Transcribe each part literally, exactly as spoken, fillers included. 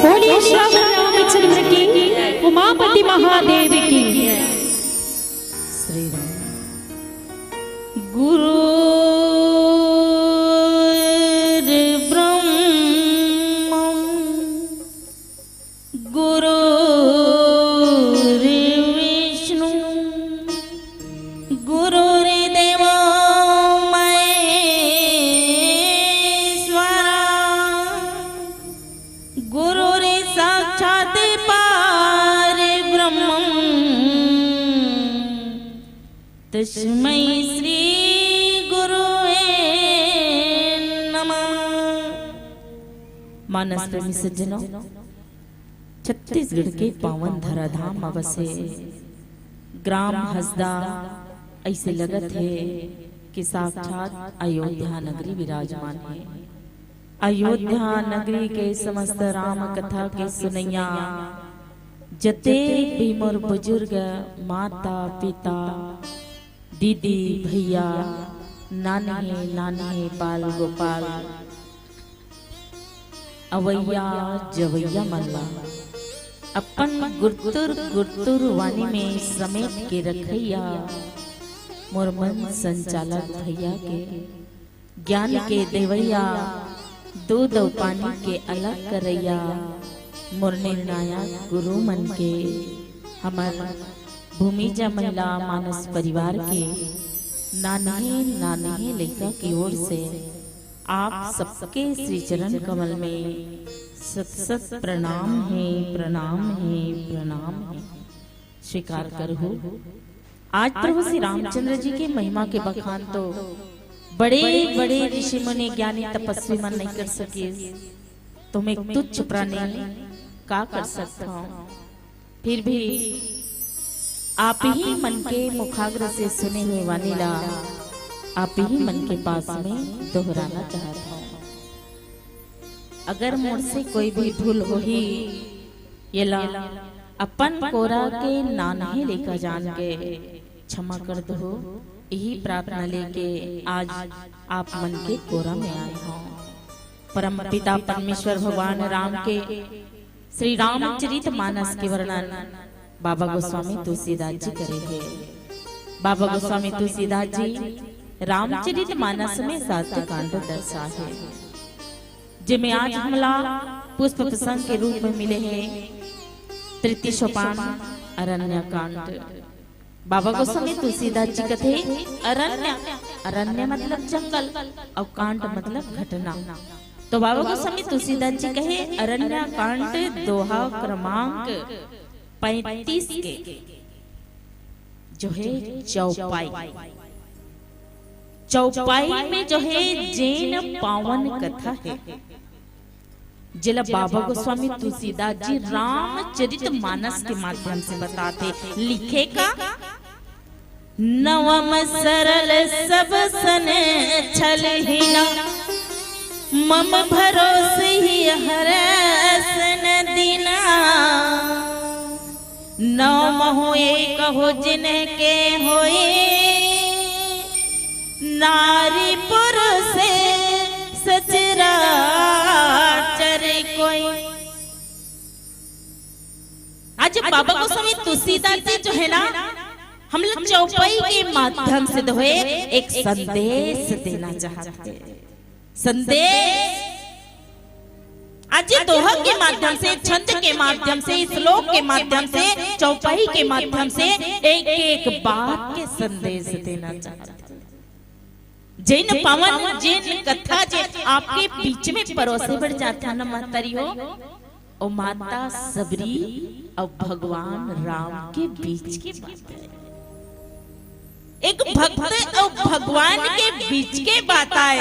बोलिए श्री रामचंद्र की, उमापति महादेव की। श्री राम। गुरुर्ब्रह्मं गुरुर्विष्णु गुरुर्देवो महेश्वरा। गुरुर्साक्षात् परब्रह्मं तस्मै श्री गुरुवे नमः। मानस प्रेमी सज्जनों, छत्तीसगढ़ के पावन धराधाम म बसे ग्राम हसदा अइसे लगत हे कि साक्षात अयोध्या नगरी विराजमान हे। अयोध्या नगरी के समस्त राम कथा के सुनैया जतेक भी मोर बुजुर्ग माता पिता, दीदी भैया, नान्हे नान्हे बाल गोपाल, अवैया जवैया मन ला अपन गुरतुर गुरतुर वाणी में समेट के रखैया मोर मन संचालक भैया के, ज्ञान के देवैया दूध अउ पानी के अलग करइया मोर निर्णायक गुरु मन के, हमर भूमिजा महिला मानस परिवार के नान्हे नान्हे लइका के ओर से आप सबके श्री चरण कमल में शत शत प्रणाम हे, प्रणाम हे, प्रणाम हे। स्वीकार करहू। आज प्रभु श्री रामचंद्र जी के महिमा के बखान तो बड़े बड़े ऋषि मुनि ज्ञानी तपस्वी मन नहीं कर सके, तो मैं तुच्छ प्राणी का कर सकता हूँ। फिर भी आप ही मन के मुखाग्र से सुने हुए वाणी ला आप ही मन के पास में दोहराना चाहता हूँ। अगर मोर से कोई भी भूल होही, येला अपन कोरा के नान्हे लइका जान के क्षमा कर दो। यही प्रार्थना लेके आज आप मन के कोरा में आए हूँ। परम पिता परमेश्वर भगवान राम के श्री रामचरित मानस के वर्णन बाबा गोस्वामी तुलसीदास जी करे हे। बाबा गोस्वामी तुलसीदास जी रामचरित मानस में सात कांड दर्शा हे, जेमे आज हमला पुष्प प्रसंग के रूप में मिले हे तृतीय सोपान अरण्य कांड। बाबा गोस्वामी तुलसीदास जी कथे, अरण्य, अरण्य मतलब जंगल, अउ कांड मतलब घटना। तो बाबा गोस्वामी तुलसीदास जी कहे, अरण्य कांड दोहा क्रमांक पैंतीस के जो है चौपाई, चौपाई में जो है जेन पावन कथा है, जेला बाबा गोस्वामी तुलसीदास जी रामचरित मानस के माध्यम से बताथे। लिखे का, नवम सरल सब सन छल हिना, मम भरोस ही हरस न दीना। नौ महो एक हो जिनके होए, नारी पुरुष सचराचर कोई। आज बाबा गोस्वामी तुलसीदास जी जो है ना, हम लोग चौपाई के माध्यम से जो है एक संदेश देना चाहते हैं। संदेश। आज ये दोहा के माध्यम से, छंद के माध्यम से, श्लोक के माध्यम से, चौपाई के माध्यम से एक एक बात के संदेश देना चाहते हैं। जेन पावन, जेन कथा जे आपके बीच में परोसे बर जाथे ना महतारी हो, ओ माता सबरी अउ भगवान राम के बीच के बात है। एक भक्त अउ भगवान के बीच के बात आए।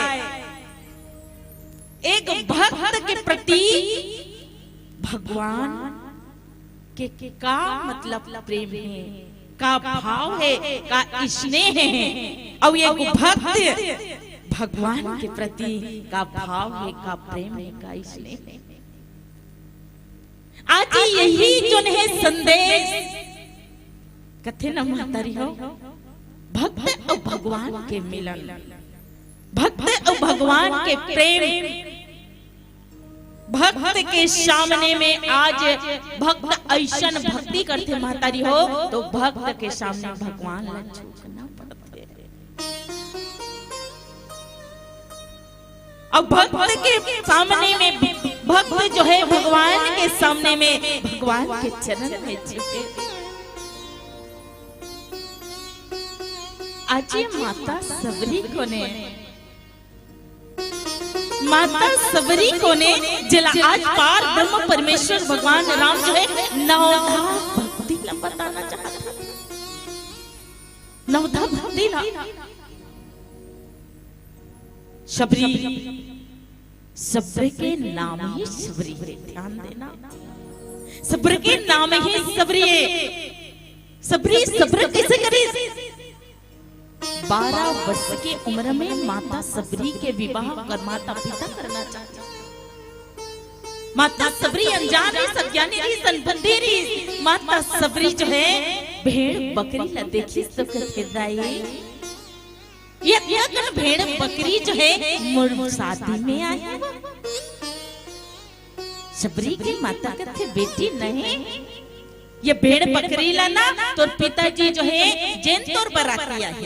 एक भक्त के प्रति भगवान के का मतलब प्रेम है, का भाव है, का स्नेह है, अउ एक भक्त भगवान के प्रति का भाव है, का प्रेम है, का स्नेह है। आज यही जोन है संदेश, कथे न महतारी हो, भक्त अउ भगवान के मिलन, भक्त अउ भगवान के प्रेम, भक्त के सामने में आज भक्त ऐसन भक्ति करथे महतारी हो, तो भक्त के सामने भगवान ला झुकना पड़थे। अब भक्त के सामने में, भक्त जो है भगवान के सामने में भगवान के चरण में झुके। आज ये माता सबरी कोने, माता सबरी कोने, जेला आज पार ब्रह्म परमेश्वर भगवान राम जो है नवधा भक्ति ला बताना चाहत हे। नवधा भक्ति ला। सबरी, सबरी के नाम ही सबरी हे, ध्यान देना। सबरी के नाम ही सबरी हे। सबरी, सबरी कैसे करी? बारह वर्ष के उम्र में माता सबरी के विवाह कर माता पिता करना चाहते। माता सबरी अनजान रहिस, अज्ञानी रहिस, अनबुद्धि रहिस। माता सबरी जो है भेड़ बकरी ला देखिस तो कथे, दाई, ये अतका कन भेड़ बकरी जो है मोर शादी में आही। सबरी के माता कथे, बेटी नहीं, ये भेड़ बकरी ला ना तोर पिताजी जो है जेन तोर बराती आही,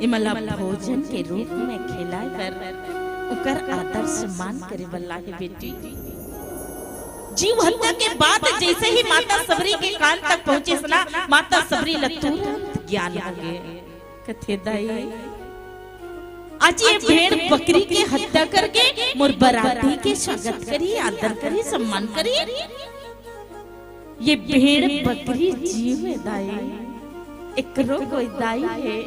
एमन ला भोजन के रूप में खिलाए बर ओकर आदर सम्मान करे वाला हे बेटी। जीव हत्या के बात जैसे ही माता सबरी के कान तक पहुंचे ना, माता सबरी ला तुरंत ज्ञान हो गए। कथे, दाई, आज ये भेड़ बकरी के हत्या करके मोर बराती के स्वागत करी, आदर करी, सम्मान करी। ये भेड़ बकरी जीव हे दाई, एकरो कोई दाई हे,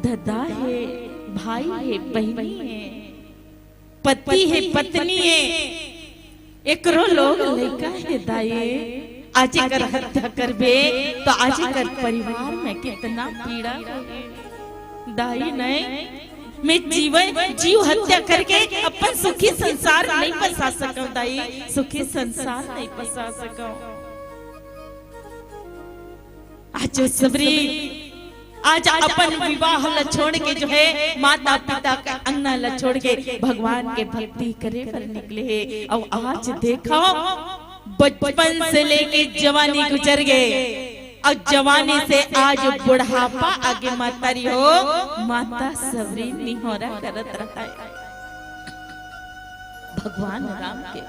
ददा हे, भाई हे, बहिनी हे, पति हे, पत्नी हे, एकरो लोग लइका हे दाई। आज एकर हत्या करबे तो आज एकर परिवार में कितना पीड़ा होही दाई। नहीं, मैं जीवन, जीव हत्या करके अपन सुखी संसार नहीं बसा सकंव दाई, सुखी संसार नहीं बसा सकंव। आज सबरी, आज अपन विवाह ला छोड़ के जो है माता पिता का अंगना ला छोड़ के भगवान के भक्ति करे बर निकले हे। अउ आज देखो, बचपन से लेके जवानी गुजर गए, अउ जवानी से आज बुढ़ापा आगे महतारी हो, माता सबरी निहोरा करत रहय भगवान राम के।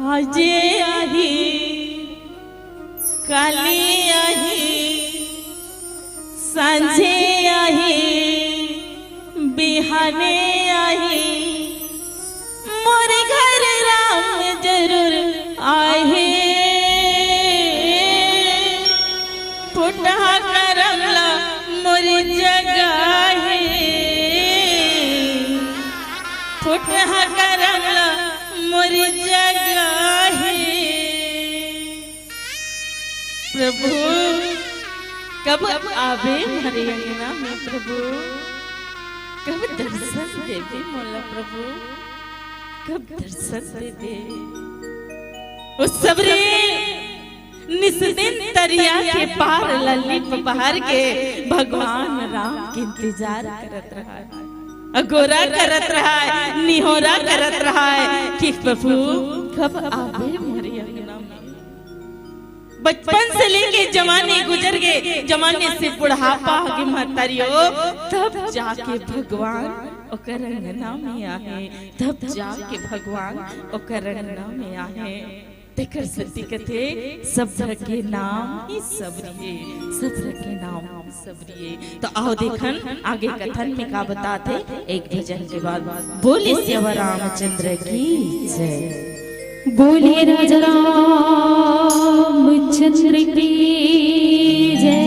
आजे आही, काली आही, सांझे आही, बिहाने आही, मोर घर राम जरूर आही। फुटहा करम ला मोर जगाही, फुटहा करम ला मोर जगाही। प्रभु, कब आबे मोरे अंगना में प्रभु, कब दर्शन देबे मोला प्रभु, कब दर्शन देबे। ओ सबरी निस दिन तरिया के पार ला लिप बहार के भगवान राम के इंतजार करत रहय, अगोरा करत रहय, निहोरा करत रहय कि प्रभु कब आबे मोरे अंगना में। बचपन से लेके जवानी गुजर गए, जवानी से बुढ़ापा आगे महतारी हो, तब जाके भगवान ओकर अंगना में आहे, तब जाके भगवान ओकर अंगना में आहे। तेकर सेती कथे, सब्र के नाम ही सबरी हे, सब्र के नाम ही सबरी हे। तो आओ देखन आगे कथन में का बतात हे एक भजन के बाद। बोले सियावर रामचंद्र की जय। बोलिए राजा रामचंद्र की जय।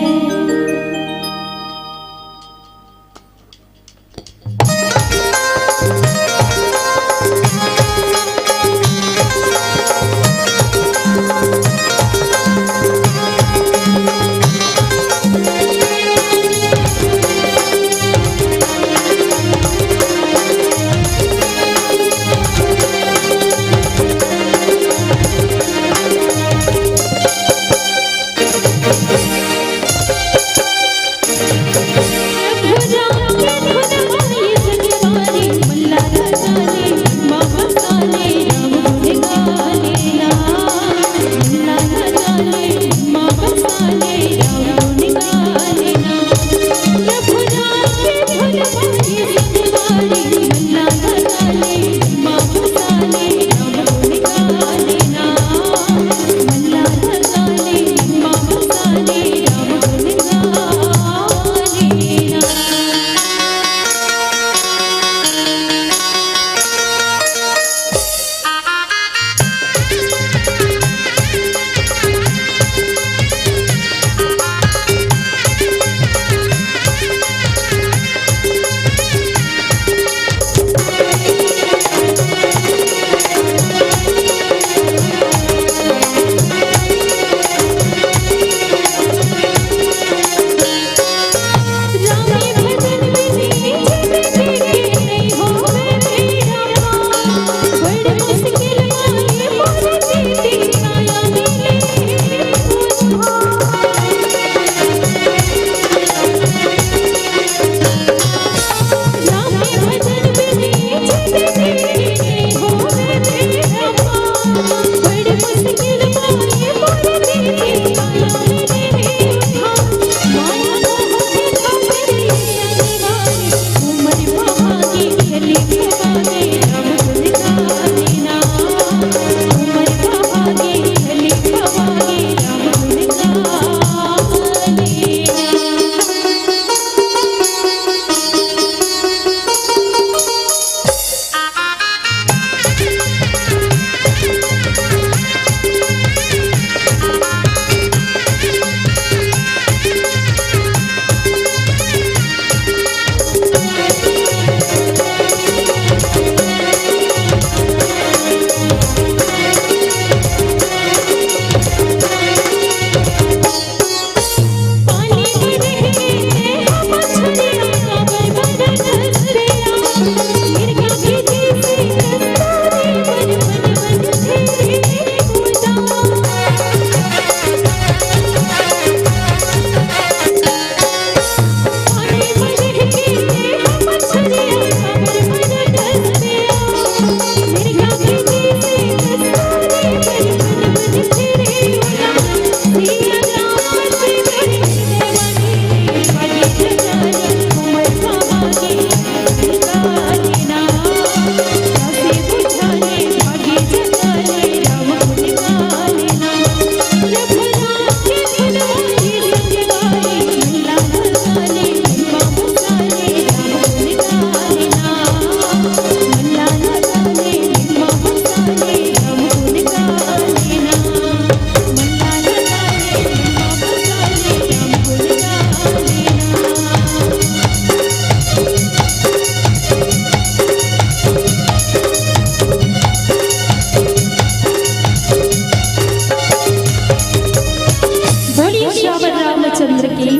बोलिए सियावर रामचंद्र की।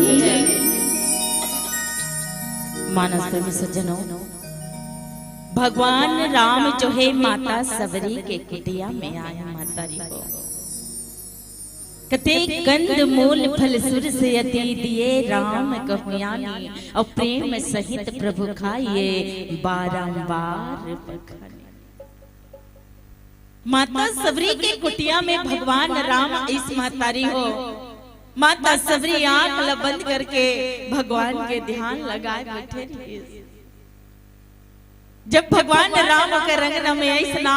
मानस प्रेमी सज्जनों, भगवान राम जो है माता सबरी के कुटिया में आए, माता री हो। कते कंद मूल फल सुरस अति दिए राम कहु ज्ञानी, और प्रेम सहित प्रभु खाइए बारंबार बखानी। माता सबरी के कुटिया में भगवान राम इस महतारी हो, माता सबरी आंख ल बंद करके भगवान के ध्यान लगाए बैठे रहिस। जब भगवान राम के रंग में आइस ना,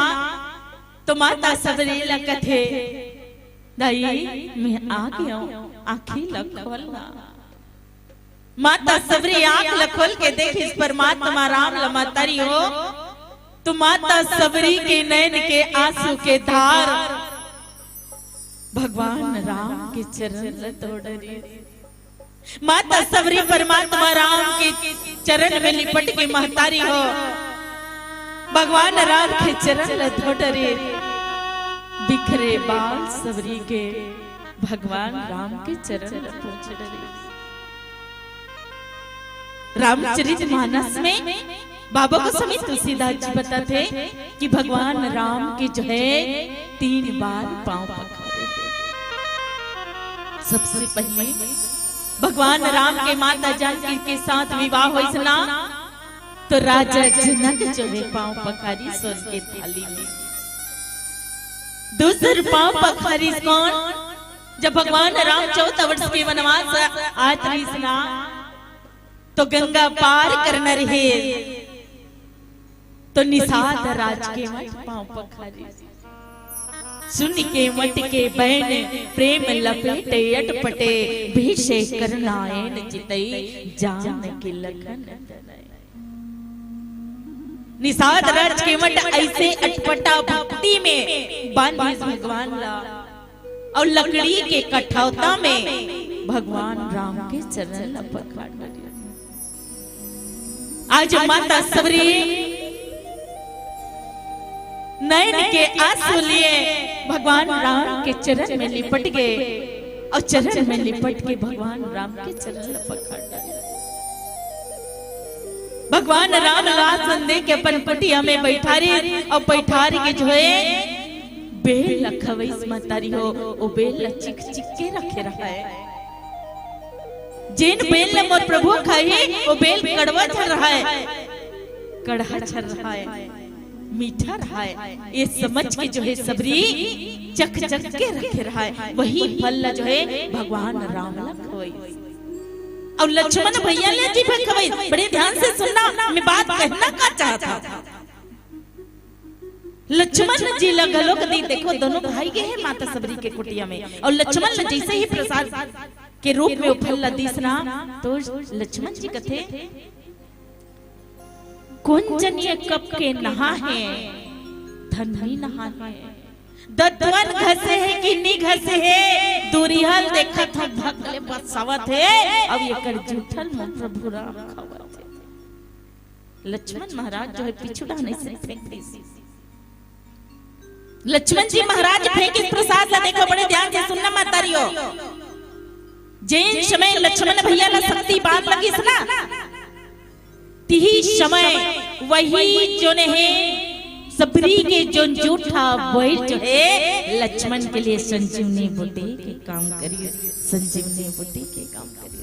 तो माता सबरी ल कथे, "दाई, मैं आ गेंव, आँखी ल खोल ना।" माता सबरी आंख ल खोल के देखिस परमात्मा राम ल, महतारी हो, तो माता सबरी के नैन के आंसू के धार भगवान राम के चरण ल धो डरिस। माता सबरी परमात्मा राम के चरण में लिपट के, महतारी हो, भगवान राम के चरण ल धो डरिस। बिखरे बाल सबरी के भगवान राम के चरण ल पोंछ डरिस। रामचरित मानस में बाबा गोस्वामी तुलसीदास जी बताथे कि भगवान राम के जो है तीन बार पांव पखारे थे। सबसे पहले भगवान राम के माता जानकी के साथ विवाह होइस ना, तो राजा जनक जो है पांव पखारिस सोन के थाली में। दूसर पांव पखारिस कोन? जब भगवान राम चौदह वर्ष के वनवास आत रहिस ना, तो गंगा पार करना रहे, तो निषाद राज केवट पांव पखारिस। सुनि केवट के बैन प्रेम लपेटे अटपटे, भीषे करनायन जितई जानकी लखन तनय। निषाद राज केवट अइसे अटपटा भक्ति में बांधिस भगवान ला। अउ लकड़ी के कठौता में भगवान राम के चरण ल पखार डरिस। आज माता सबरी नैन के आंसू लिए भगवान राम के चरण में लिपट गे अउ चरण में लिपट के भगवान राम के चरण ल पखार डरिस। भगवान राम ल आसन दे के अपन कुटिया में बइठारिस अउ बइठार के जो है बेल ल खवइस महतारी हो, ओ बेल ल चिख चिख के रखे रहय। जेन बेल ल मोर प्रभु खाही, ओ बेल कड़वा झन रहय, कड़हा झन रहय, मीठा रहय। ये समझ के जो है सबरी चख चख के रखे रहय, वही फल ल जो है भगवान राम ल खवइस। अउ लक्ष्मण भैया ल जी फल खवइस। बड़े ध्यान से सुनना, मैं बात कहना का चाहत हंव। लक्ष्मण जी ल घलोक दी, देखो, दोनों भाई गे हे माता सबरी के कुटिया में, अउ लक्ष्मण ल जइसे ही प्रसाद के रूप में ओ फल ल दिस ना, तो लक्ष्मण जी कथे, "कोन जनिया कब के नहा हे, धनही नहा हे, दतवन घसे हे कि नी घसे हे, दूरिहा ल देखत हंव, भक ले बरसावत हे, अउ एकर जूठल मोर प्रभु राम खावत हे।" लक्ष्मण महाराज जो है पीछू डहन अइसे फेंक दिस। लक्ष्मण जी महाराज फेंकिस प्रसाद ला। देखो, बड़े ध्यान से सुनना महतारी हो। जेन समय लक्ष्मण भैया ला शक्ति बाण लगिस ना, तिही समय वही जोन हे सबरी के जोन जूठा, वही जो है लक्ष्मण के लिए संजीवनी बूटी के काम करिस, संजीवनी बूटी के काम करिस।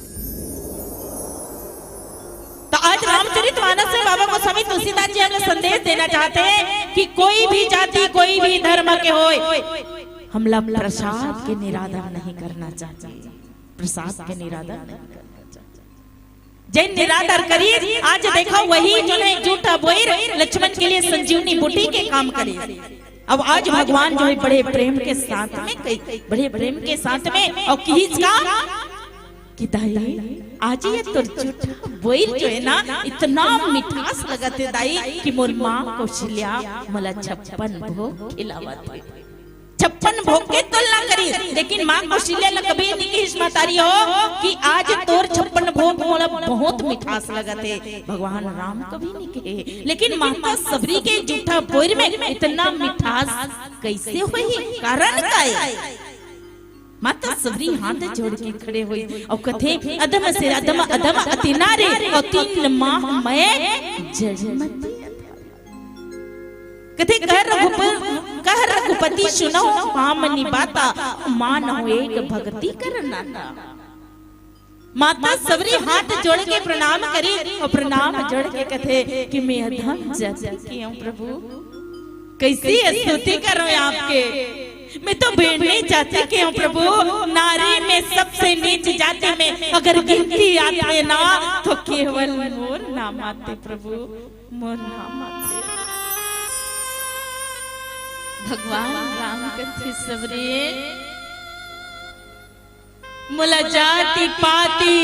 त आज रामचरित मानस में बाबा गोस्वामी तुलसीदास जी हमला संदेश देना चाहत हे कि कोई भी जाति, कोई भी धर्म के होय, हमला प्रसाद के निरादर नहीं करना चाहिए, प्रसाद के निरादर नहीं करना चाहिए। जेन निरादर करिस, आज देखा वही जो हे जूठा बोइर लक्ष्मण के लिए संजीवनी बूटी के काम करिस। अब आज भगवान जो हे बड़े प्रेम के साथ में कही, बड़े प्रेम के साथ में अउ किहिस का कि दाई, आज ये तोर जूठा बोइर जो हे ना, इतना मिठास लगत हे दाई कि मोर माँ कौशल्या मोला छप्पन भोग खिलावत हे। छप्पन भोग के तुलना करिस, लेकिन माँ कौशल्या ला कभी नहीं किहिस महतारी हो कि आज तोर छप्पन भोग मोला बहुत मिठास लगत हे। भगवान राम कभी नहीं कहे, लेकिन माता सबरी के जूठा बोइर में इतना मिठास कैसे होही? कारण का हे? माता सबरी हाथ जोड़ के खड़े होइस अउ कथे, अधम से अधम, अधम अति नारी, अउ तीन माह मैं जड़मति। कथे, कह रघुप-, कह रघुपति सुनहु हामनि बाता, मानहु एक भगति कर नाता। माता सबरी हाथ जोड़ के प्रणाम करिस अउ प्रणाम जोड़ के कथे कि मैं अधम जाति के हूँ प्रभु, कैसी स्तुति करूँ आपके, मैं तो भेड़नी जाति के हूँ प्रभु, नारी में सबसे नीच जाति में अगर गिनती आथे ना तो केवल मोर नाम आथे प्रभु, मोर नाम आथे। भगवान राम कथे सबरी, मोला जाति पाति,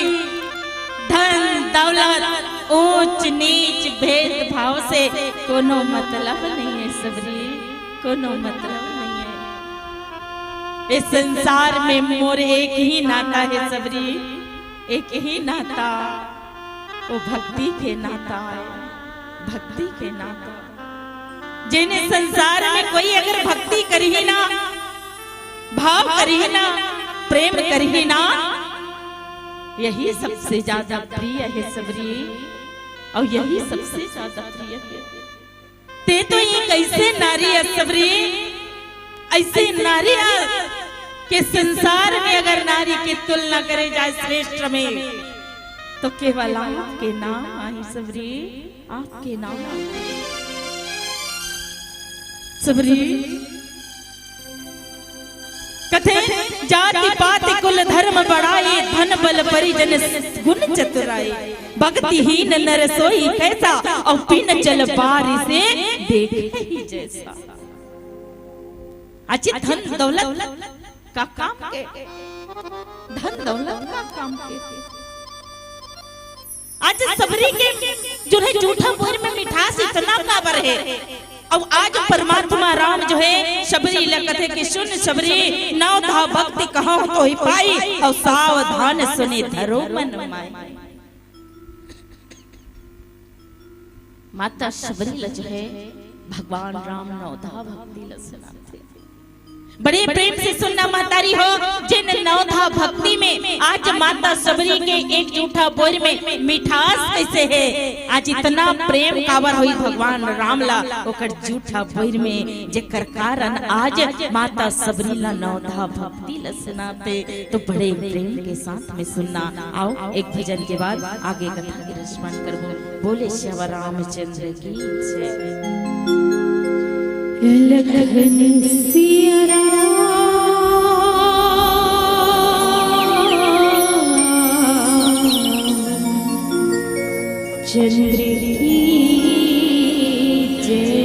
धन दौलत, ऊंच नीच भेदभाव से कोनो मतलब नहीं हे सबरी, कोनो मतलब नहीं हे। इस संसार में मोर एक ही नाता हे सबरी, एक ही नाता, वो भक्ति के नाता हे, भक्ति के नाता। जेन संसार में कोई अगर भक्ति करही ना, भाव करही ना, प्रेम करही ना, यही सबसे ज्यादा प्रिय हे सबरी, अउ यही सबसे ज्यादा प्रिय हे। ते तो एक ऐसे नारी हे सबरी, ऐसे नारी हे कि संसार में अगर नारी के तुलना करे जाए श्रेष्ठ में, तो केवल आपके नाम आही सबरी, आपके नाम आही। सबरी कथे, जाति पाति कुल धर्म बड़ाई, धन बल परिजन गुण चतुराई। भक्तिहीन नर सोई कैसा, अउ बिन जल बारिसे देखहि जैसा। अजी धन दौलत का काम के, धन दौलत का काम के। आज सबरी के जो हे जूठा बोइर में मिठास इतना काबर हे। अउ आज परमात्मा राम जो हे सबरी ला कथे कि सुन सबरी, नवधा भक्ति कहहु तोहि पाई, अउ सावधान सुनि धरो मन माई। माता सबरी ला जो हे भगवान राम नवधा भक्ति ला सुनाथे। बड़े प्रेम से सुनना महतारी हो, जेन नवधा भक्ति में आज माता सबरी के एक जूठा बोइर में मिठास कैसे हे। आज इतना प्रेम काबर होही भगवान राम ला ओकर जूठा बोइर में, जेकर कारण आज माता सबरी ला नवधा भक्ति ला सुनाथे। तो बड़े प्रेम के साथ में सुनना। आओ, एक भजन के बाद आगे कथा के रसपान करबो। बोले श्यावर रामचंद्र की जय। लखन सिया राम चंद्र की जय।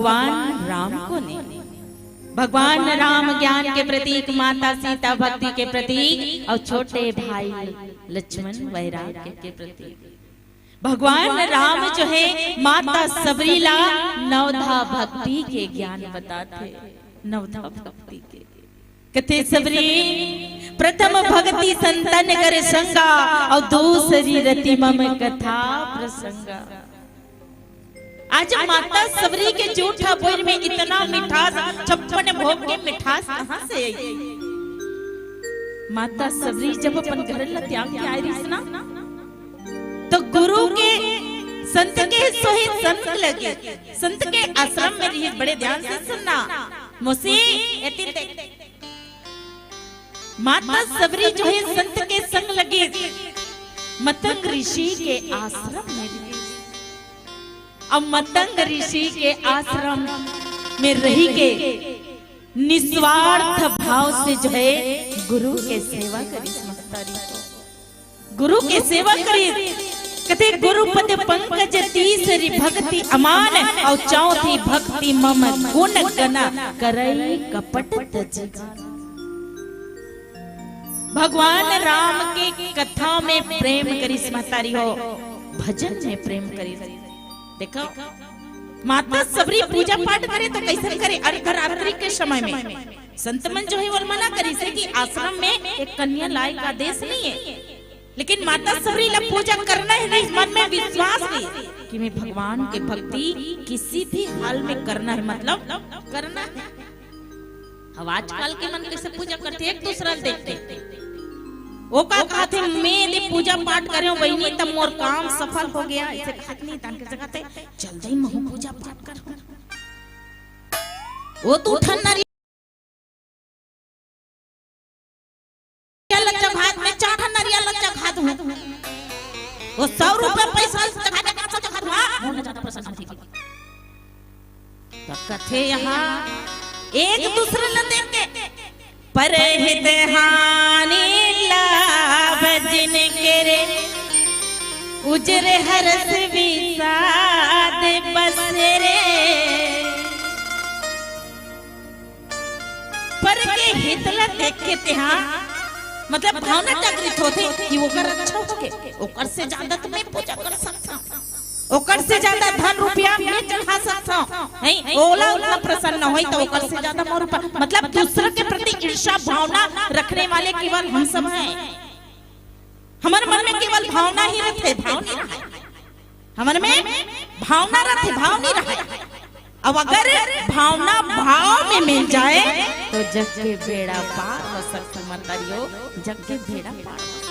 भगवान राम कोन ए? भगवान राम ज्ञान के प्रतीक, माता सीता भक्ति के प्रतीक अउ छोटे भाई लक्ष्मण वैराग्य के प्रतीक। भगवान राम जो हे माता सबरी ला नवधा भक्ति के ज्ञान बताथे, नवधा भक्ति के। कथे सबरी, प्रथम भक्ति संतन कर संगा, अउ दूसरी रति मम कथा प्रसंगा। आज माता सबरी के जूठा बोर में इतना मिठास, छप्पन भोग के मिठास कहाँ से आई? माता सबरी जब अपन घर ला त्याग के आय रहिस ना, तो गुरु के, संत के सोहे संग लगे, संत के आश्रम में रहिस। बड़े ध्यान से सुनना मौसी, एती ते माता सबरी जो हे संत के संग लगे, मतंग ऋषि के आश्रम में रहिस। अब मतंग ऋषि के आश्रम में रहि के निस्वार्थ भाव से जो हे गुरु के सेवा करिस महतारी हो। गुरु के सेवा करिस। कथे गुरु पद पंकज तीसरी भक्ति अमान, अउ चौथी भक्ति मम गुण गना करई कपट तजी। भगवान राम के कथा में प्रेम करिस महतारी हो, भजन में प्रेम करिस। देखो, माता सबरी पूजा पाठ करे तो कइसन करे? अर्धरात्रि के समय में। संत मन जो हे वो मना करिस हे कि आश्रम में एक कन्या लाय का आदेश नइ हे, लेकिन माता सबरी ला पूजा करना हे, मन में विश्वास हे कि मैं भगवान के भक्ति किसी भी हाल में करना हे, मतलब करना हे। अब आजकल के मन कइसे पूजा करथे, एक दूसरा ल देख के। ओ का कहथे, मैं यदि पूजा पाठ करे हूँ बहिनी, तब मोर काम सफल हो गया। अइसे कहत नहीं, तन कइसे कहथे, चल दई महू पूजा पाठ कर। ओ तू ठन नरिया लच्चा भात में चार ठन नरिया लच्चा खात हूँ। वो सौ रुपया पैसा लच्चा खात हूँ, हाँ? मोर ले ज्यादा प्रसन्न होथे। तो कथे यहाँ एक दूसरे ला देख के, परहित हानि लाभ जिन केरे, उजरे हरस विषाद बस रे। पर के हित ला देख के तेहा, मतलब भावना जागृत होथे कि ओकर अच्छा होगे, ओकर से ज्यादा तो मैं पूजा कर सकता हूँ। ओकर से ज्यादा धन रुपया मैं चढ़ा सकता हूँ, नहीं? ओला उतना प्रसन्न होई तो ओकर से ज्यादा मोर ऊपर, मतलब दूसरा के प्रति ईर्ष्या भावना रखने वाले केवल हम सब हैं। हमर मन में केवल भावना ही रथे, भाव नहीं रहे। हमर में भावना रथे, भाव नहीं रहे। अब अगर भावना भाव में मिल जाए तो जग के बेड़ा पार हो सकता, महतारी हो, जग के बेड़ा पार हो सकता।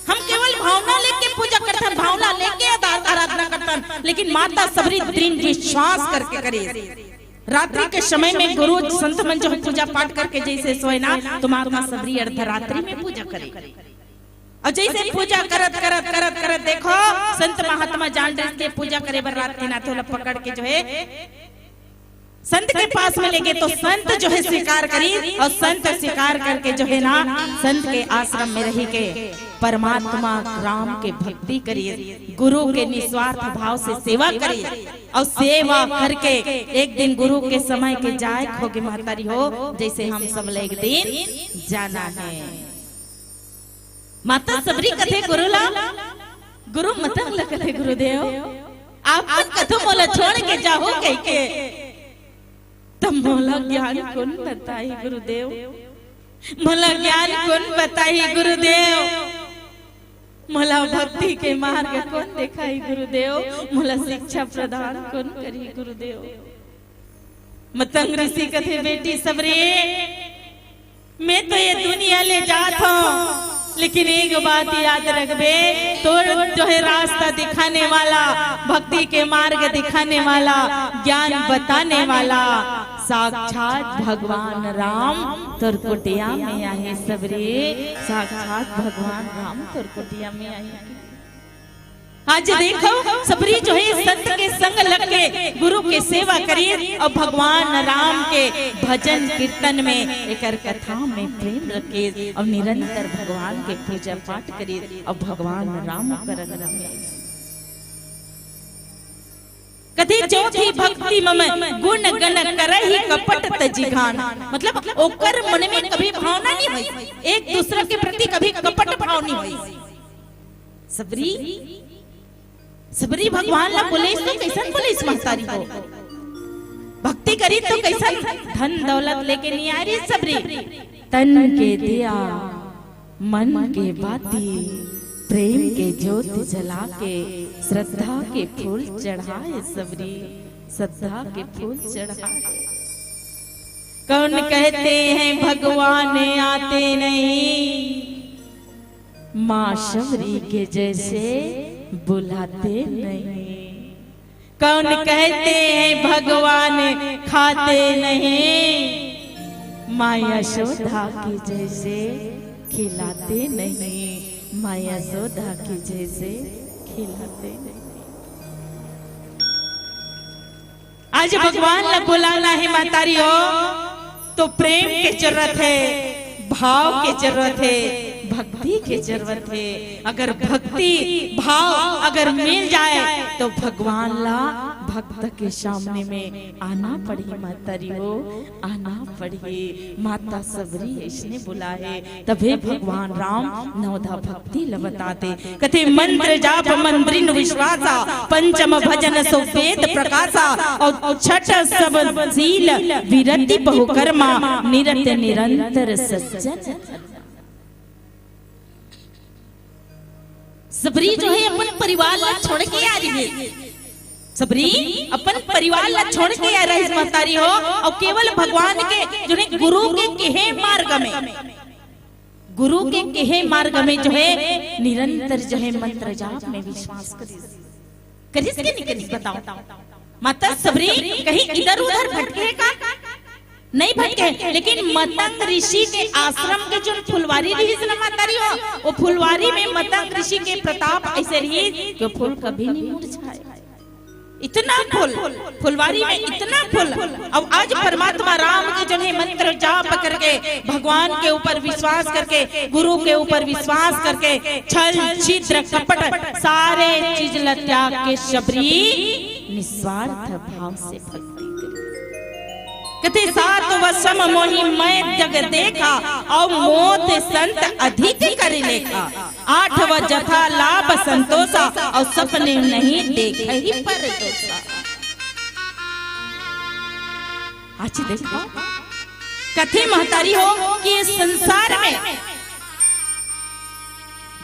हम केवल भावना लेके पूजा करथन, भावना लेके आदा-, आराधना करथन, लेकिन माता सबरी दृढ़ विश्वास करके करे। रात्रि के समय में गुरु संत मन जो है पूजा पाठ करके जइसे सोए ना, तो माता सबरी अर्धरात्रि में पूजा करे। अउ जइसे पूजा करत, करत, करत, करत देखो, संत महात्मा जान डरिस के पूजा करे बर रात के नाथे ओला पकड़ के जो है संत के पास में लेगे तो संत जो है स्वीकार करिस, अउ संत स्वीकार करके जो है ना, संत के आश्रम में रहि के परमात्मा राम के भक्ति करिस, गुरु के निस्वार्थ भाव से सेवा करिस, अउ सेवा करके एक दिन गुरु के समय के जाय होगे महतारी हो, जइसे हम सब ला एक दिन जाना हे। माता सबरी कथे गुरु ला, गुरु मतंग ला कथे गुरुदेव, आप मन कथो मोला छोड़ के जाहू कहिके, त मोला ज्ञान कोन बताही गुरुदेव, मोला ज्ञान कोन बताही गुरुदेव, मोला भक्ति के मार्ग कोन देखाही गुरुदेव, मोला शिक्षा प्रदान कोन करही गुरुदेव। मतंग ऋषि कथे, बेटी सबरी, मैं तो ये दुनिया ले जात हूँ, लेकिन एक बात याद रखबे, तोर जो है रास्ता दिखाने वाला, भक्ति के मार्ग दिखाने वाला, ज्ञान बताने वाला साक्षात भगवान राम तोर कुटिया में आहे सबरी, साक्षात भगवान राम तोर कुटिया में आहे। आज देखो, सबरी जो है संत के संग लग के गुरु के सेवा करिस अउ भगवान राम के भजन कीर्तन में एकर कथा में प्रेम रखिस अउ निरंतर भगवान के पूजा पाठ करिस अउ भगवान राम करन रहिस। कथे, "जो थी भक्ति मम गुण गण करही कपट तजि घान।" मतलब, ओकर मन में कभी भावना नहीं होइस, एक दूसरा के प्रति कभी कपट भाव नहीं होइस। सबरी, सबरी भगवान ला बोलेस तो कइसन बोलेस महतारी हो? भक्ति करिस तो कइसन? धन दौलत लेके नइ आय रिहिस सबरी। तन के दिया, मन के बाती, प्रेम के जोत जला के, श्रद्धा के फूल चढ़ाए सबरी, श्रद्धा के फूल चढ़ाए। कौन कहते हैं भगवान आते नहीं, माँ शबरी के जैसे बुलाते नहीं। कौन कहते हैं भगवान खाते नहीं, माँ यशोदा के जैसे खिलाते नहीं, माँ यशोदा के जैसे खिलाते नहीं। आज भगवान ला बुलाना हे महतारी हो, तो प्रेम के जरूरत हे, भाव के जरूरत हे, भक्ति के जरूरत हे। अगर भक्ति भाव अगर मिल जाए, तो भगवान ला भक्त के सामने में आना पड़ही महतारी हो, आना पड़ही। माता सबरी अइसने बुलाए, तभे भगवान राम नवधा भक्ति ल बताथे। कथे, "मंत्र जाप मंत्रिन विश्वासा, पंचम भजन सो वेद प्रकाशा, अउ छठ सब शील विरति बहु कर्मा, निरत निरंतर सज्जन।" सबरी जो हे अपन परिवार ला छोड़ के आ रही हे, सबरी अपन परिवार ला छोड़ के आ रही हे महतारी हो, अउ केवल भगवान के जो हे गुरु के केहे मार्ग में, गुरु के केहे मार्ग में जो हे निरंतर जो हे मंत्र जाप में विश्वास करिस, करिस के नहीं करिस, बताओ। माता सबरी कहीं इधर उधर भटके का? नहीं भटके, लेकिन मतंग ऋषि के आश्रम के जो फुलवारी रहिस ना महतारी हो, वो फुलवारी में मतंग ऋषि के प्रताप अइसे रहिस कि वो फूल कभी नहीं मुरझाए। इतना फूल, फुलवारी में इतना फूल। अब आज परमात्मा राम के जो हे मंत्र जाप करके, भगवान के ऊपर विश्वास करके, गुरु के ऊपर विश्वास करके, छल छिद्र कपट सारे चीज ल त्याग के शबरी निस्वार्थ भाव से भक्ति करी। कथे, "सात वसम मोहि मैं जग देखा, अउ मोत संत अधिक कर लेखा। आठ व जथा लाभ संतोषा, अउ सपने नहीं देखहि पर दोषा।" आज देखो, कथे महतारी हो कि ये संसार में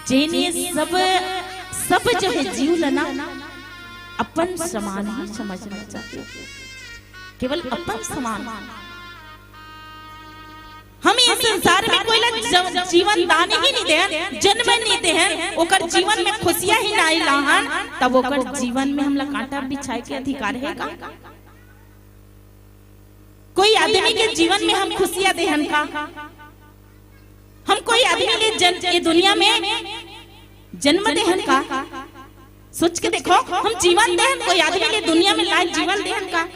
जेन ये सब, सब जो हे जीव ल ना अपन समान ही समझना चाहिए, केवल अपन समान। हम ये संसार में कोई ला ज-, जीवन दान ही नहीं देहन, जन्म नहीं देहन, ओकर जीवन में खुशियां ही नहीं लाहन, तब ओकर जीवन में हमला कांटा बिछाए के अधिकार हे का? कोई आदमी के जीवन में हम खुशियां देहन का? हम कोई आदमी ले जन-, ये दुनिया में जन्म देहन का? सोच के देखो, हम जीवन देहन, कोई आदमी ले दुनिया में लाए जीवन देहन का?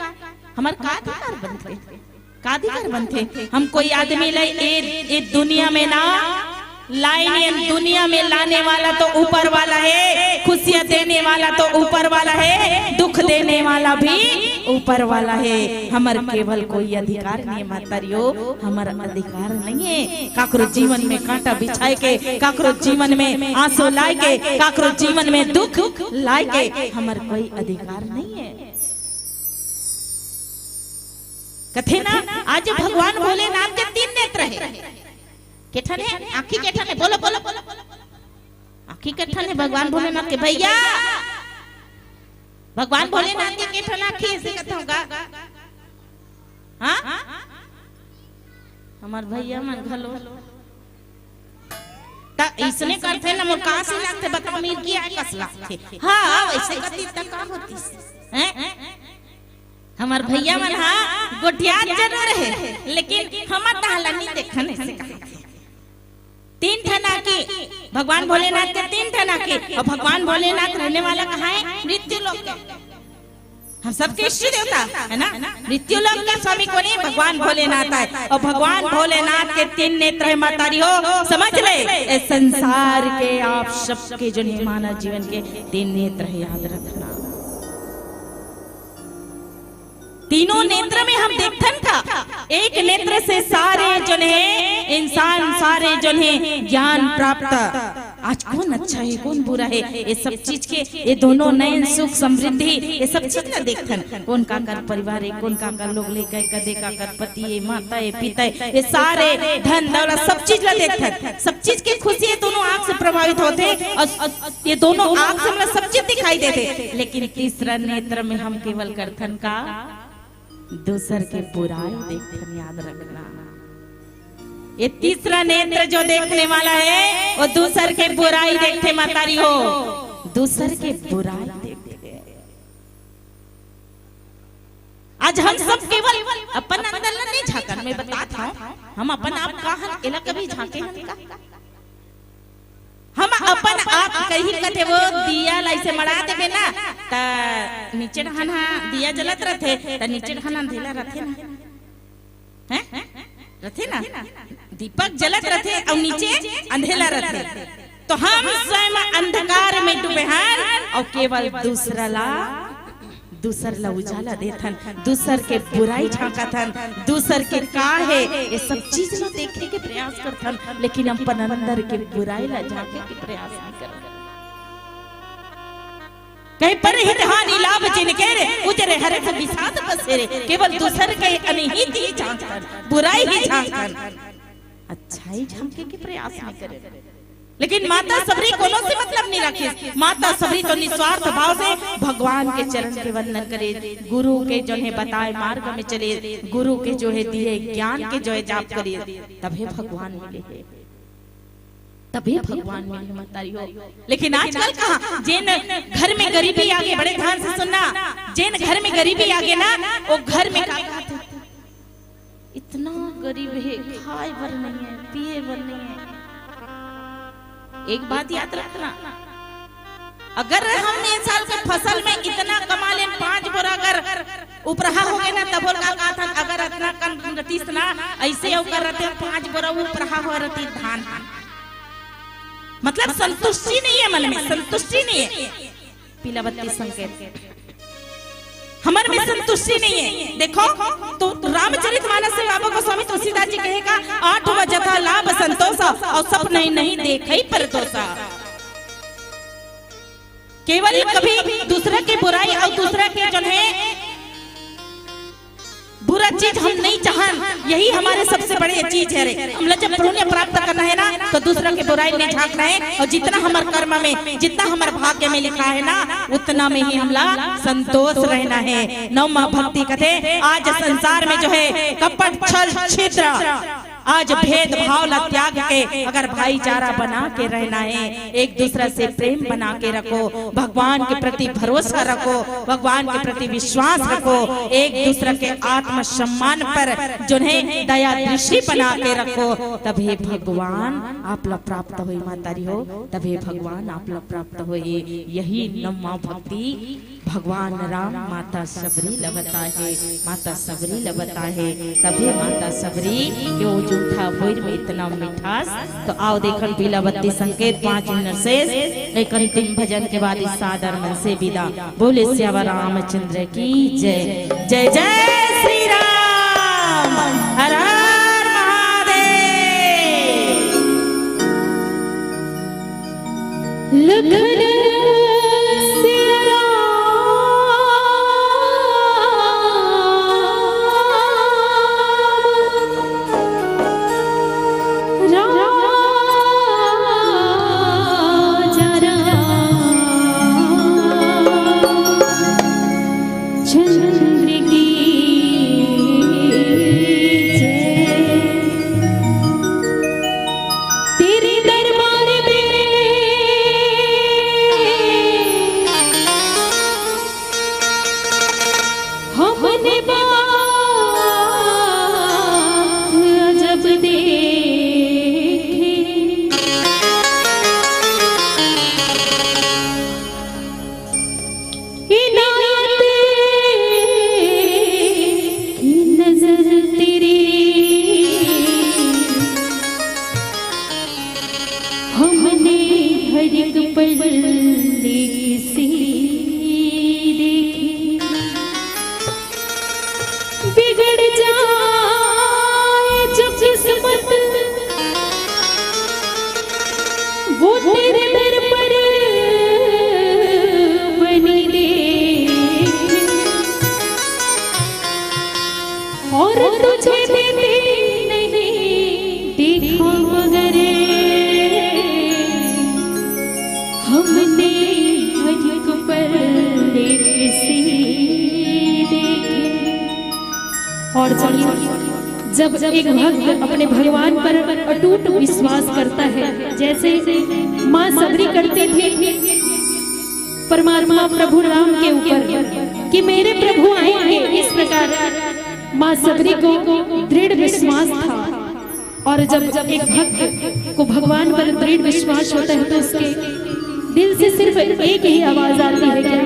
हमर का अधिकार बनथे? का अधिकार बनथे? हम कोई आदमी ले ए, ए दुनिया में ना लाइन, ये दुनिया में लाने वाला तो ऊपर वाला हे, खुशियां देने वाला तो ऊपर वाला हे, दुख देने वाला भी ऊपर वाला हे। हमर केवल कोई अधिकार नहीं हे महतारी हो, हमर अधिकार नहीं हे काकरो जीवन में कांटा बिछाए के, काकरो जीवन में आंसू लाए के, काकरो जीवन में दुख लाए के, हमर कोई अधिकार नहीं हे। कथे ना, आज भगवान भोलेनाथ के तीन नेत्र हे। के ठन हे? आँखी के ठन हे? बोलो, बोलो, बोलो, बोलो। आँखी के ठन हे भगवान भोलेनाथ के भैया? भगवान भोलेनाथ के के ठन आँखी हे, अइसे कथव गा? हाँ? हमर भैया मन घलो। त अइसने करथे ना, मोर का अइसे लागथे, बता, मिर्गी आए कस लागथे। हाँ, वइसे कथी त का होतिस? हैं? हमर भैया मन हा गोठियात जरूर हे, लेकिन हमर तहाँ ला नइ देखन, अइसे कथे। तीन ठन आँखी, भगवान भोलेनाथ के तीन ठन आँखी, अउ भगवान भोलेनाथ रहने वाला कहाँ हे? मृत्यु लोक के। हम सबके इष्ट देवता हे ना, मृत्यु लोक के स्वामी कोन हे? भगवान भोलेनाथ हे। अउ भगवान भोलेनाथ के तीन नेत्र हे महतारी हो, समझ ले, ए संसार के आप सबके जो हे मानव जीवन के तीन नेत्र हे, याद रखना। तीनों नेत्र में हम देखथन का, एक नेत्र से सारे जन हे इंसान, सारे जन हे ज्ञान प्राप्त। आज कौन अच्छा है, कौन बुरा है, ये सब चीज के, ये दोनों नयन सुख समृद्धि, ये सब चीज ला देखथन। कौन काकर परिवार है, कौन काकर लोग लेकर, कदे काकर पति है, माता है, पिता है, ये सारे धन दौलत सब चीज ला देखथन। सब चीज के खुशी ये दोनों आंख से प्रभावित होथे और ये दोनों आंख से हमला सब चीज दिखाई देथे। लेकिन तीसरा नेत्र में हम केवल करथन का, दूसर के बुराई देखथन। याद रखना, ये तीसरा नेत्र जो देखने वाला है, वो दूसर के बुराई देखथे, महतारी हो, दूसर के बुराई देखथे। आज हम सब केवल अपन अंदर ला नहीं झांकन, मैं बतात हूँ, हम अपन आप का हन, एला कभी झांके हन का? हम अपन आप कहीं कथे वो दिया ला ऐसे मड़ा देबे ना, त नीचे डहान हा दिया जलत रथे, त नीचे डहान अंधेला रथे ना, हैं? रथे ना, दीपक जलत रथे और नीचे अंधेला रथे। तो हम स्वयं अंधकार में डूबे हन और केवल दूसरा ला, दूसर ला उजाला देथन, दूसर के बुराई झांकथन, दूसर के का है, ये सब चीज ला देखे के प्रयास करथन, लेकिन अपन अंदर के बुराई ला झांके के प्रयास नहीं करथन। कहीं परहित हानि लाभ जिनके रे, उजरे हर्ष विषाद बसे रे। केवल दूसर के अनहित ही झांकथन, बुराई ही झांकथन, अच्छाई झांके के प्रयास नहीं करे। लेकिन माता सबरी कोनो से मतलब नहीं रखिस। माता सबरी तो निस्वार्थ भाव से भगवान के चरण के वंदन करे, गुरु के जो है बताए मार्ग में चले, गुरु के जो है दिए ज्ञान के जो है जाप करे, तभे भगवान मिले हे, तभे भगवान मिले हे, महतारी हो। लेकिन आजकल कहाँ, जेन घर में गरीबी आगे, बड़े ध्यान से सुनना, जेन घर में गरीबी आगे ना, वो घर में का कहथे? इतना गरीब हे, खाए बर नहीं है, पिए बर नहीं है। एक बात याद रखना, अगर हम ए साल के फसल में इतना कमा लेन, पांच बोरा अगर उपराहा हो गए ना, तभो का कहथन, अगर अतना कन रतिस ना, ऐसे ओकर रहते पांच बोरा उपराहा हो रहती धान। मतलब संतुष्टि नहीं है मन में, संतुष्टि नहीं है। पीला बत्ती संकेत। हमर में संतुष्टि नहीं है। देखो, तो रामचरित मानस से बाबा गोस्वामी तुलसीदास जी कहे का, "आठ वजह था लाभ संतोषा, और सपने नहीं देखे परदोषा।" केवल कभी दूसरा के बुराई और दूसरा के जो है बुरा चीज हम नहीं चाहन, यही हमारे सबसे बड़े चीज है रे। हमला जब पुण्य प्राप्त करना है ना, तो दूसरा के बुराई नहीं झांकना है, और जितना हमर कर्म में, जितना हमर भाग्य में लिखा है ना, उतना में ही हमला संतोष रहना है। नव माँ भक्ति कथे, आज संसार में जो है कपट, छल, छिद्र, आज भेदभाव ला त्याग के अगर भाईचारा बना के रहना है, एक दूसरा से प्रेम बना के रखो, भगवान के प्रति भरोसा रखो, भगवान के प्रति विश्वास रखो, एक दूसरा के आत्मसम्मान पर जो है दया दृष्टि बना के रखो, तभे भगवान आप ला प्राप्त होई, महतारी हो, तभे भगवान आप ला प्राप्त होई। यही नव माँ भक्ति भगवान राम माता सबरी ला बताहे, माता सबरी ला बताहे, तभे माता सबरी के वो जूठा बोर में इतना मिठास। तो आओ देखन पीला बत्ती संकेत पांच मिनट शेष, एक अंतिम भजन के बाद इस सादर मन से विदा। बोले सियावर रामचंद्र की जय, जय जय श्री राम, हर हर महादेव। लखन सिया राम, राजा रामचंद्र की तुझे देते नहीं देखा मगर हमने अजक पर एक से देखे। और जब, जब एक भक्त अपने भगवान पर अटूट विश्वास करता है, जैसे माँ सबरी करती थी परमात्मा प्रभु राम के ऊपर कि मेरे प्रभु आएंगे, इस प्रकार माँ सबरी को दृढ़ विश्वास था। और जब, जब एक भक्त को भगवान पर दृढ़ विश्वास होता है तो उसके दिल से सिर्फ एक ही आवाज आती है, क्या?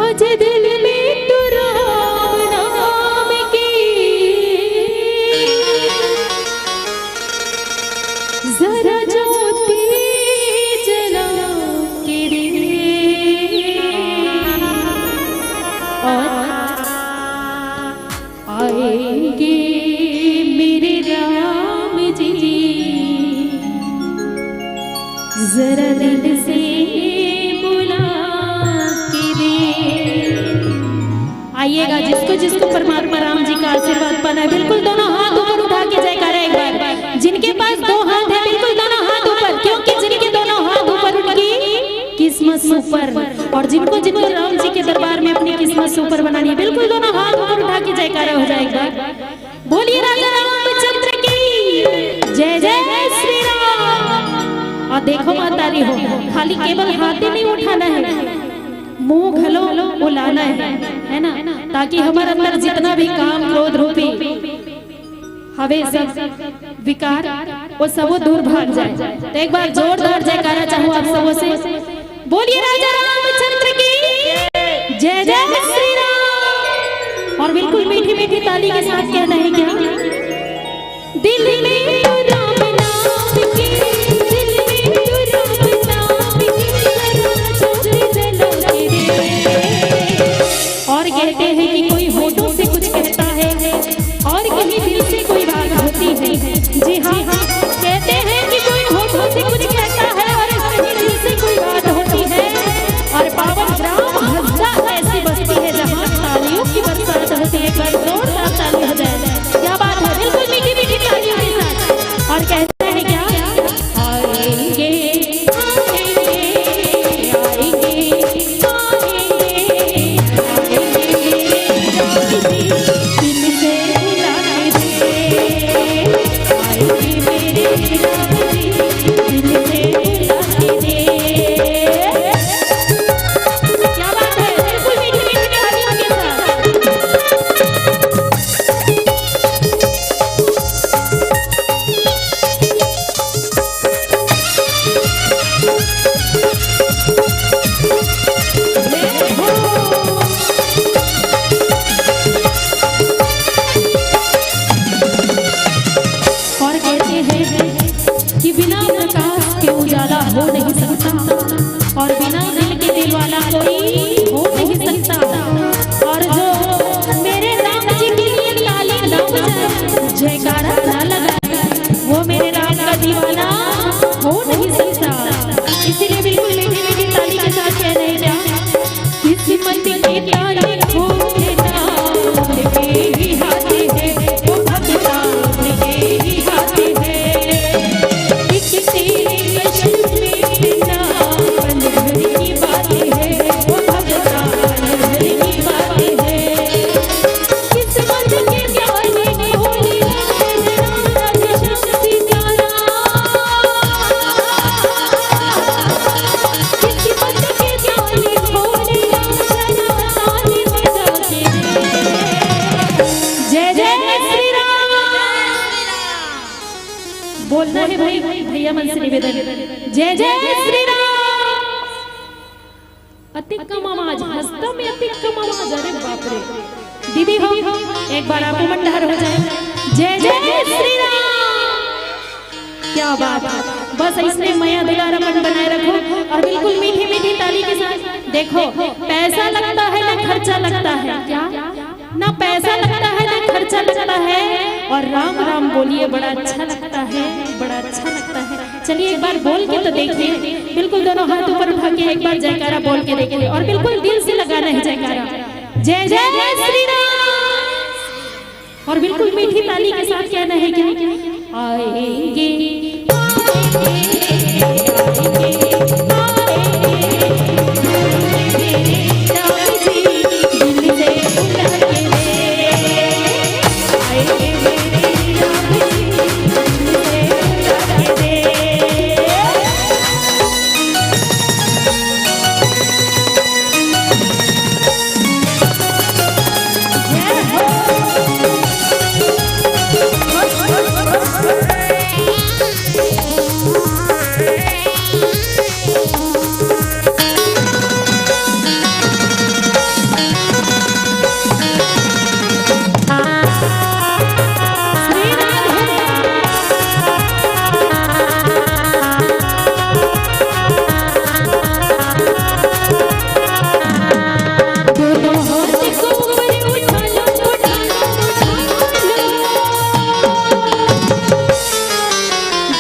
आज दिल में तो राम नाम की जरा ज्योति जला के दे। और आएंगे मेरे राम जी, जरा दिल से बुला के दे। आइएगा, जिसको जिसको परमात्मा राम जी का आशीर्वाद पाना है, बिल्कुल दोनों हाथ ऊपर उठा के जयकारा एक बार। जिनके पास दो हाथ है, बिल्कुल दोनों हाथ ऊपर, क्योंकि जिनके दोनों हाथ ऊपर उनकी किस्मत सुपर। और जिनको जिनको राम जी के दरबार में अपनी किस्मत सुपर बनानी है, बिल्कुल दोनों हाथ ऊपर उठा के जयकारा हो जाए एक बार। बोलिए राजा रामचंद्र की जय, जय श्री राम। और देखो माता री हो, खाली केवल हाथ ही नहीं उठाना है, मुंह घलो बुलाना है, है ना, ताकि हमारे अंदर जितना भी काम क्रोध रूपी हवे सब विकार, वो सबो दूर भाग जाए। तो एक बार जोरदार जयकारा चाहूँ आप सबों से, बोलिए राजा रामचंद्र की जय, जय श्री राम। और बिल्कुल मीठी मीठी ताली के साथ कहना है क्या? दिल में तो राम नाम की, दिल में तो राम नाम की, जरा ज्योत जला के दे। और कहते हैं कि कोई होठों से कुछ कहता है और कहीं दिल से कोई बात होती है। जी हाँ, कहते हैं कि कोई होठों से कुछ कहता है और कहीं दिल से कोई बात होती है। और पावन ग्राम हंसा ऐसी बस्ती है जहाँ तालियों की बरसात होती है। एक बार जोरदार ताली हो जाए। क्या बात है, बिल्कुल मीठी मीठी तालियों के साथ। और कहते हैं क्या? आएंगे, आएंगे, आएंगे, आएंगे, आएंगे, दिल से बुला के दे। आएंगे मेरे राम जी, दिल से बुला के दे। क्या बात है, बिल्कुल मीठी मीठी तालियों के साथ। और कहते हैं कि बिना प्रकाश के उजाला हो नहीं सकता और बिना दिल के दिल वाला कोई हो नहीं सकता। और जो मेरे राम जी के लिए ताली ना बजाए, जयकारा ना लगाए, वो मेरे राम का दीवाना हो नहीं सकता। इसीलिए बिल्कुल मीठी मीठी ताली के साथ कह रहे हैं क्या? किस्मत के ताले खोलना उनके ही हाथ है, वो भगवान के ही हाथ है। एक तेरे कष्ट में ना पल भर की बात है, वो भगवान भर की बात है। किस्मत के ताले खोलना राजा श्याम सीताराम। किस्मत के ताले खोलना राजा ताली बजा के। जय जय श्री राम। बोलना है भाई, भैया मन से निवेदन, जय जय श्री राम। अति कम आवाज, हंसता में अति कम आवाज। अरे बाप रे। दीदी हो, एक बार आप उमंडार हो जाए। जय जय श्री राम। क्या बात है, बस इसने मया दुलार अपन बनाए रखो और बिल्कुल मीठी मीठी ताली के साथ। देखो, पैसा लगता है ना खर्चा लगता है, क्या? ना पैसा लगता है ना खर्चा लगता है। और राम राम बोलिए, बड़ा अच्छा लगता है, बड़ा अच्छा लगता है। चलिए एक बार बोल के तो देखिए, बिल्कुल दोनों हाथ ऊपर उठा के एक बार जयकारा बोल के देखिए और बिल्कुल दिल से लगाना है जयकारा। जय जय श्री राम। और बिल्कुल मीठी ताली के साथ कहना है कि आएंगे, आएंगे, आएंगे, आएंगे मेरे राम जी, दिल से बुला के ले। आएंगे मेरे राम जी, दिल से बुला के ले।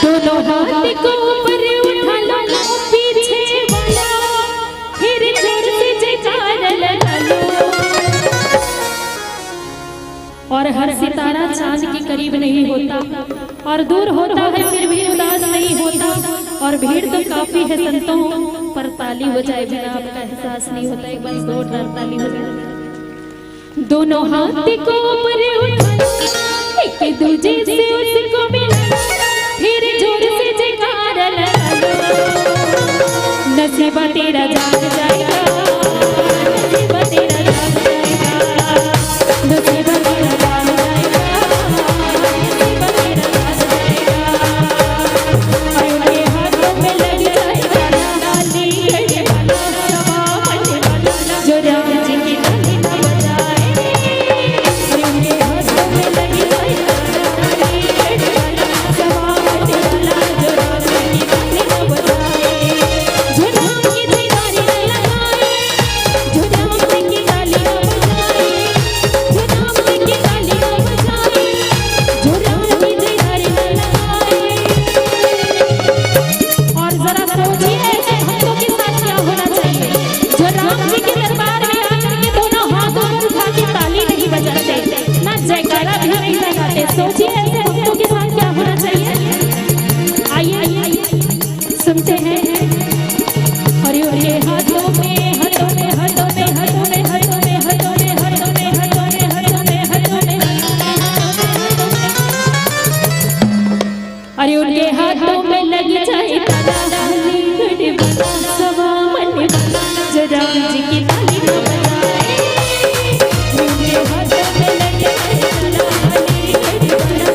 दोनों हाथ को ऊपर उठा लो, पीछे वाला फिर जोर से जयकारा लगा लो। और हर सितारा चांद के करीब नहीं होता, और दूर होता है फिर भी उदास नहीं होता। और भीड़ तो काफी है संतों, पर ताली बजाए बिना आपका एहसास नहीं होता। एक बार जोरदार ताली बजाए। दोनों हाथ को ऊपर उठा लो, एक दूजे से उसको मिला लो, फिर जोर से जयकारा लगा लो। नसीबा तेरा जाग जाएगा, नसीबा तेरा जाग जाएगा, नसीबा तेरा जाग जाएगा, नसीबा तेरा जाग जाएगा। और उनके हाथों में लग जाएगा ताली, जो राम जी की ताली ना बजाए। और उनके हाथों में लग जाएगा ताली, जो राम जी की ताली ना बजाए। जो राम की जयकारी ना लगाए, जो राम जी की ताली ना बजाए, जो राम जी की ताली ना बजाए, जो राम की जयकारी ना लगाए। और जरा सोचिए, ऐसे भक्तों के साथ क्या होना चाहिए, जो राम जी के दरबार में आकर के दोनों हाथ ऊपर उठा के ताली नहीं बजाते, ना जयकारा भी नहीं लगाते। सोचिए, ऐसे भक्तों के साथ क्या होना चाहिए। आइए, आइए, आइए, सुनते हैं। हरि हरि हाथों में, हाथों में, हाथों में, हाथों में, हाथों में, हाथों में, हाथों में, हाथों में, हाथों में, हाथों में, हाथों में, हाथों में। अरे उनके हाथों में लग जाए ताला, अलीगढ़ वाला, सवा मन वाला, जो राम जी की ताली ना बजाए। उनके हाथों में लग जाए ताला, अलीगढ़ वाला,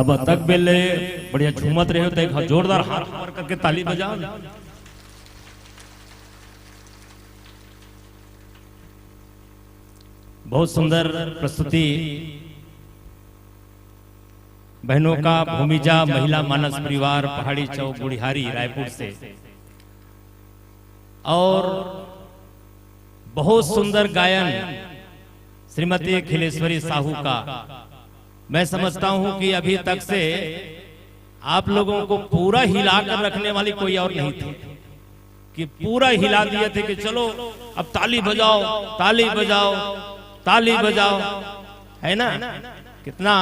अब तक बेले बढ़िया झूमत रहे हो तो एक जोरदार हाथ ऊपर करके ताली बजाओ। बहुत सुंदर प्रस्तुति बहनों का, भूमिजा महिला मानस परिवार पहाड़ी चौक गुड़िहारी रायपुर से। और बहुत सुंदर गायन श्रीमती खिलेश्वरी साहू का। मैं समझता हूं कि अभी तक से आप लोगों को पूरा हिला कर रखने वाली कोई और नहीं थी, कि पूरा हिला दिए थे कि चलो अब ताली बजाओ, ताली बजाओ, ताली बजाओ, है ना? कितना,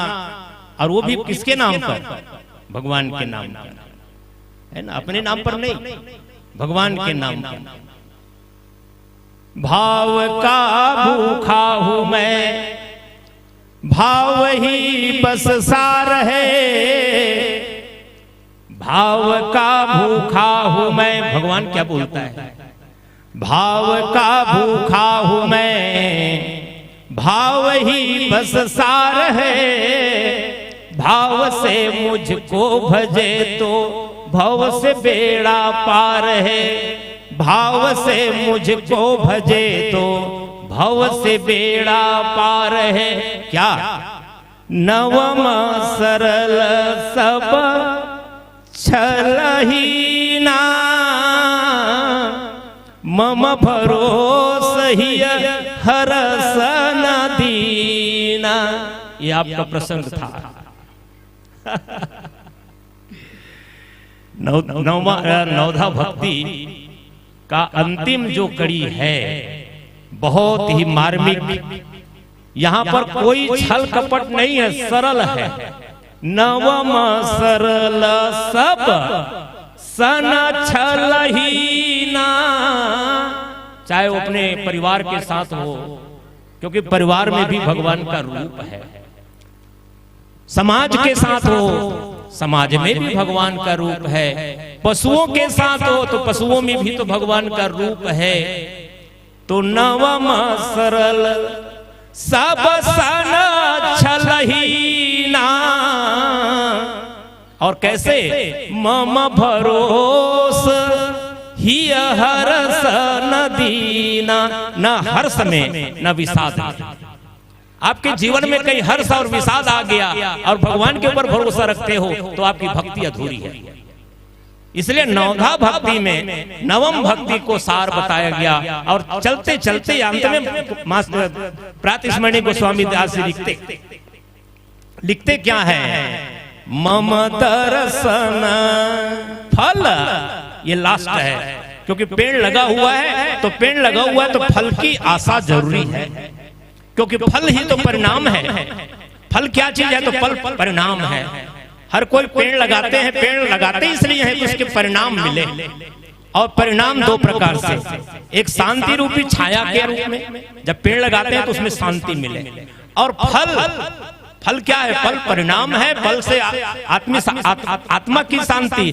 और वो भी किसके नाम पर? भगवान के नाम पर, है ना? अपने नाम पर नहीं, भगवान के नाम पर। भाव का भूखा हूं मैं, भाव ही बस सार है। भाव का भूखा हूं मैं, भगवान क्या बोलता है? भाव का भूखा हूं मैं, भाव ही बस सार है। भाव से मुझको भजे तो भव से बेड़ा पार है। भाव से मुझको भजे तो भव से बेड़ा पार है। क्या? नवम सरल सब छलहीना, मम भरोस हिय हरस न दीना। ये आपका प्रसंग था। नव-, नवमा, अ, नवधा भक्ति का अंतिम जो कड़ी है, बहुत ही मार्मिक। यहाँ पर कोई छल कपट नहीं है, सरल है। नवम सरल सब सन छलहीना। चाहे वो अपने परिवार के साथ हो, क्योंकि परिवार में भी भगवान का रूप है। समाज के साथ हो, समाज में भी भगवान का रूप है। पशुओं के साथ हो तो पशुओं में भी तो भगवान का रूप है। तो नवम सरल सब सन छलहीना। और कैसे? मम भरोस हिय हरस न दीना। न हर्ष में न विषाद में। आपके जीवन में कहीं हर्ष और विषाद आ गया और भगवान के ऊपर भरोसा रखते हो तो आपकी भक्ति अधूरी है। इसलिए नवधा भक्ति में नवम भक्ति को सार बताया गया। और चलते चलते अंत में मास-, प्रातस्मरणीय गोस्वामी दास जी लिखते, लिखते क्या है? मम दर्शन फल, ये लास्ट है, क्योंकि पेड़ लगा हुआ है तो पेड़ लगा हुआ है तो फल की आशा जरूरी है, क्योंकि फल ही तो परिणाम है। फल क्या चीज है? तो फल परिणाम है। हर कोई पेड़ लगाते हैं, पेड़ लगाते इसलिए है कि उसके परिणाम मिले, और परिणाम दो प्रकार से, एक शांति रूपी छाया के रूप में, जब पेड़ लगाते हैं तो उसमें शांति मिले, और फल, फल क्या है? फल परिणाम है। फल से आ-, आत्मी शा-, आत-, आत-, आत्मा की शांति,